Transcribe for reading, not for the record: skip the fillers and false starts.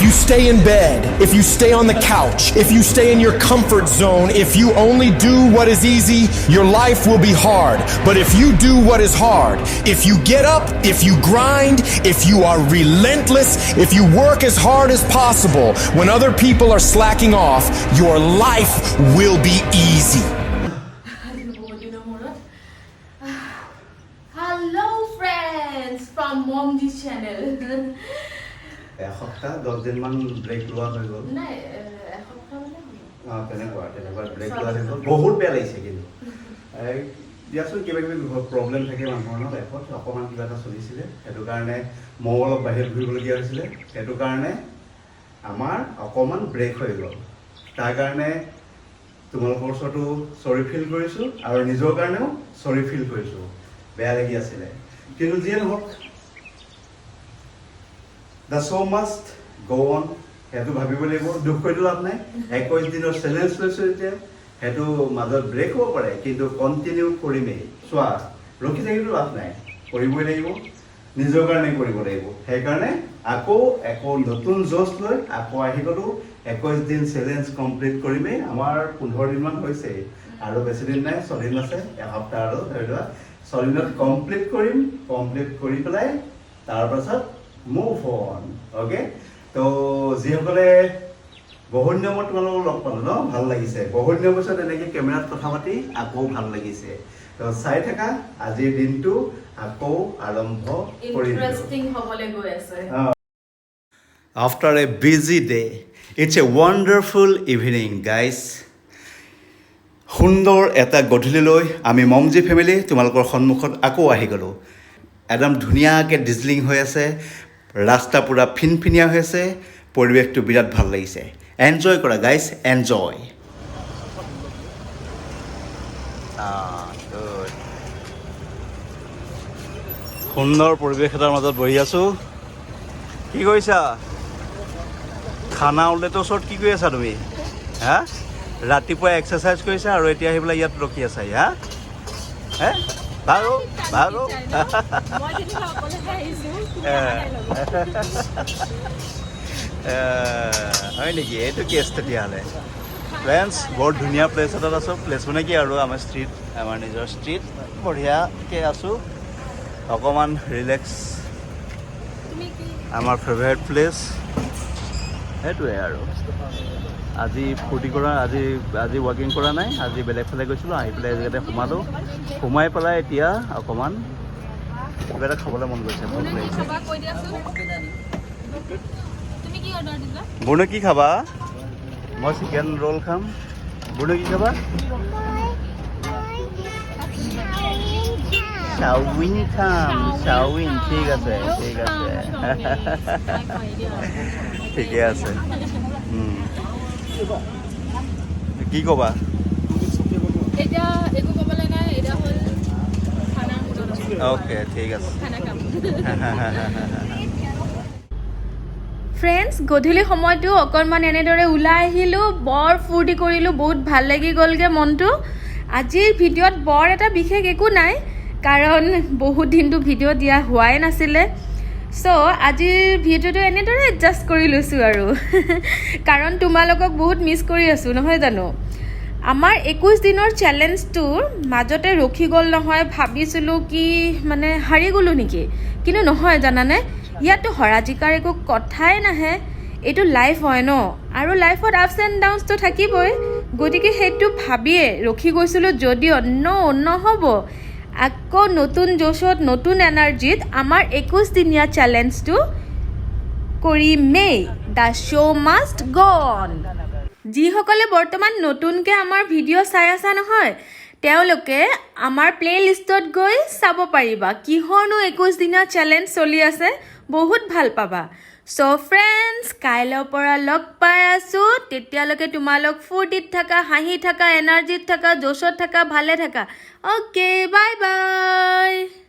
you stay in bed, if you stay on the couch, if you stay in your comfort zone, if you only do what is easy, your life will be hard. But if you do what is hard, if you get up, if you grind, if you are relentless, if you work as hard as possible when other people are slacking off, your life will be easy. বহুত দিনৰ মূৰত। Hello friends from Momji channel. এসপ্তাহ 10 দিনমান brake লোৱা হৈ গ'ল। নাই, এসপ্তাহ মানে হ'ল। অঁ, তেনেকুৱা ব্ৰেক লোৱা হৈ গ'ল। বহুত বেয়া লাগিছে কিন্তু। এই দিয়াচোন, কিবা কিবি প্ৰব্লেম থাকে মানুহৰ ন লাইফত। অকণমান কিবা এটা চলিছিলে, সেইটো কাৰণে ময়ো অলপ বাহিৰত ঘূৰিবলগীয়া হৈছিলে। সেইটো কাৰণে আমাৰ অকণমান ব্ৰেক হৈ গ'ল। তাৰ কাৰণে তোমালোকৰ ওচৰতো চৰি ফিল কৰিছোঁ আৰু নিজৰ কাৰণেও চৰি ফিল কৰিছোঁ। বেয়া লাগি আছিলে, কিন্তু যিয়ে নহওক, the show must go on, সেইটো ভাবিব লাগিব। দুখ কৰিতো লাভ নাই। 21 দিনৰ চেলেঞ্জ লৈছোঁ এতিয়া। সেইটো মাজত ব্ৰেক হ'ব পাৰে, কিন্তু কণ্টিনিউ কৰিমেই। চোৱা, ৰখি থাকিতো লাভ নাই, কৰিবই লাগিব, নিজৰ কাৰণে কৰিব লাগিব। সেইকাৰণে আকৌ আকৌ নতুন জ'চ লৈ আকৌ আহি গ'লোঁ। 21 দিন চেলেঞ্জ কমপ্লিট কৰিমেই। আমাৰ 15 দিনমান হৈছেই আৰু বেছি দিন নাই, 6 দিন আছে। এসপ্তাহ আৰু ধৰি লোৱা, 6 দিনত কমপ্লিট কৰিম। কমপ্লিট কৰি পেলাই তাৰপাছত মুভ অন। অ'কে, তো যিসকলে বহুত দিনৰ মূৰত তোমালোকক লগ পালোঁ ন, ভাল লাগিছে। বহুত দিনৰ পিছত এনেকৈ কেমেৰাত কথা পাতি আকৌ ভাল লাগিছে। তো চাই থাকা, আজিৰ দিনটো আকৌ আৰম্ভ কৰি দিলোঁ। ইণ্টাৰেষ্টিং হ'বলৈ গৈ আছে। After a busy day, it's a wonderful evening, guys. সুন্দৰ এটা গধূলিলৈ আমি মমজি ফেমিলি তোমালোকৰ সন্মুখত আকৌ আহি গ'লোঁ। একদম ধুনীয়াকৈ ডিজলিং হৈ আছে, ৰাস্তা পূৰা ফিনফিনীয়া হৈ আছে, পৰিৱেশটো বিৰাট ভাল লাগিছে। এনজয় কৰা গাইজ, এনজয়। গুড। সুন্দৰ পৰিৱেশ এটাৰ মাজত বহি আছোঁ। কি কৰিছা? খানা আউটলেটৰ ওচৰত কি কৰি আছা তুমি? হা, ৰাতিপুৱা এক্সাৰচাইজ কৰিছা আৰু এতিয়া আহি পেলাই ইয়াত ৰখি আছা। হা হে, বাৰু বাৰু। মই যেনিবা অকলেহে আহিছোঁ, তুমি অহা নাই লগত। হয় নেকি? এইটো কেছ তেতিয়াহ'লে। ফ্ৰেণ্ডছ, বৰ ধুনীয়া প্লেচ এটাত আছোঁ। প্লেচ মানে কি আৰু, আমাৰ ষ্ট্ৰীট, আমাৰ নিজৰ ষ্ট্ৰীট। বঢ়িয়াকৈ আছোঁ, অকণমান ৰিলেক্স। তুমি কি আমাৰ ফেভাৰেট প্লেচ সেইটোৱে। আৰু আজি ফূৰ্তি কৰা, আজি ৱাকিং কৰা নাই। আজি বেলেগ ফালে গৈছিলোঁ, আহি পেলাই এই জেগাতে সোমালোঁ। সোমাই পেলাই এতিয়া অকণমান কিবা এটা খাবলৈ মন গৈছে, ভোক কি লাগিছে। খাবা কৈ দিয়াচোন। তুমি কি অৰ্ডাৰ দিলা? বুৰ্ণ, কি খাবা? মই চিকেন ৰোল খাম। বুৰ্ণ, কি খাবা? চাওমিন খাম, চাওমিন। ঠিক আছে, ঠিক আছে, ঠিকে আছে। কি ক'বা? এতিয়া একো ক'বলৈ নাই। এতিয়া হ'ল খানাৰ মুডত আছোঁ। অ'কে, ঠিক আছে। খানা খাম। ফ্ৰেণ্ডছ, গধূলি সময়টো অকণমান এনেদৰে ওলাই আহিলোঁ, বৰ ফূৰ্তি কৰিলোঁ, বহুত ভাল লাগি গ'লগৈ মনটো। আজিৰ ভিডিঅ'ত বৰ এটা বিশেষ একো নাই, কাৰণ বহুত দিনটো ভিডিঅ' দিয়া হোৱাই নাছিলে। চ' আজিৰ ভিডিঅ'টো এনেদৰে এডজাষ্ট কৰি লৈছোঁ আৰু, কাৰণ তোমালোকক বহুত মিছ কৰি আছোঁ, নহয় জানো? আমাৰ 21 দিনৰ চেলেঞ্জটোৰ মাজতে ৰখি গ'ল নহয়। ভাবিছিলোঁ কি মানে হাৰি গ'লোঁ নেকি, কিন্তু নহয়। জানানে, ইয়াততো হৰা জিকাৰ একো কথাই নাহে। এইটো লাইফ হয় ন, আৰু লাইফত আপছ এণ্ড ডাউনছটো থাকিবই। গতিকে সেইটো ভাবিয়ে ৰখি গৈছিলোঁ যদিও নহ'ব। আকৌ নতুন জোচত, নতুন এনাৰ্জিত আমাৰ 21 দিনীয়া চেলেঞ্জটো কৰিমেই। The show must go on. যিসকলে বৰ্তমান নতুনকৈ আমাৰ ভিডিঅ' চাই আছা নহয়, তেওঁলোকে আমাৰ প্লে' লিষ্টত গৈ চাব পাৰিবা কিহৰনো 21 দিনীয়া চেলেঞ্জ চলি আছে। বহুত ভাল পাবা। চ' ফ্ৰেণ্ডছ, কাইলৈৰ পৰা লগ পাই আছোঁ। তেতিয়ালৈকে তোমালোক ফূৰ্তিত থাকা, হাঁহি থাকা, এনাৰ্জিত থাকা, জোচত থাকা, ভালে থাকা। Okay, bye bye.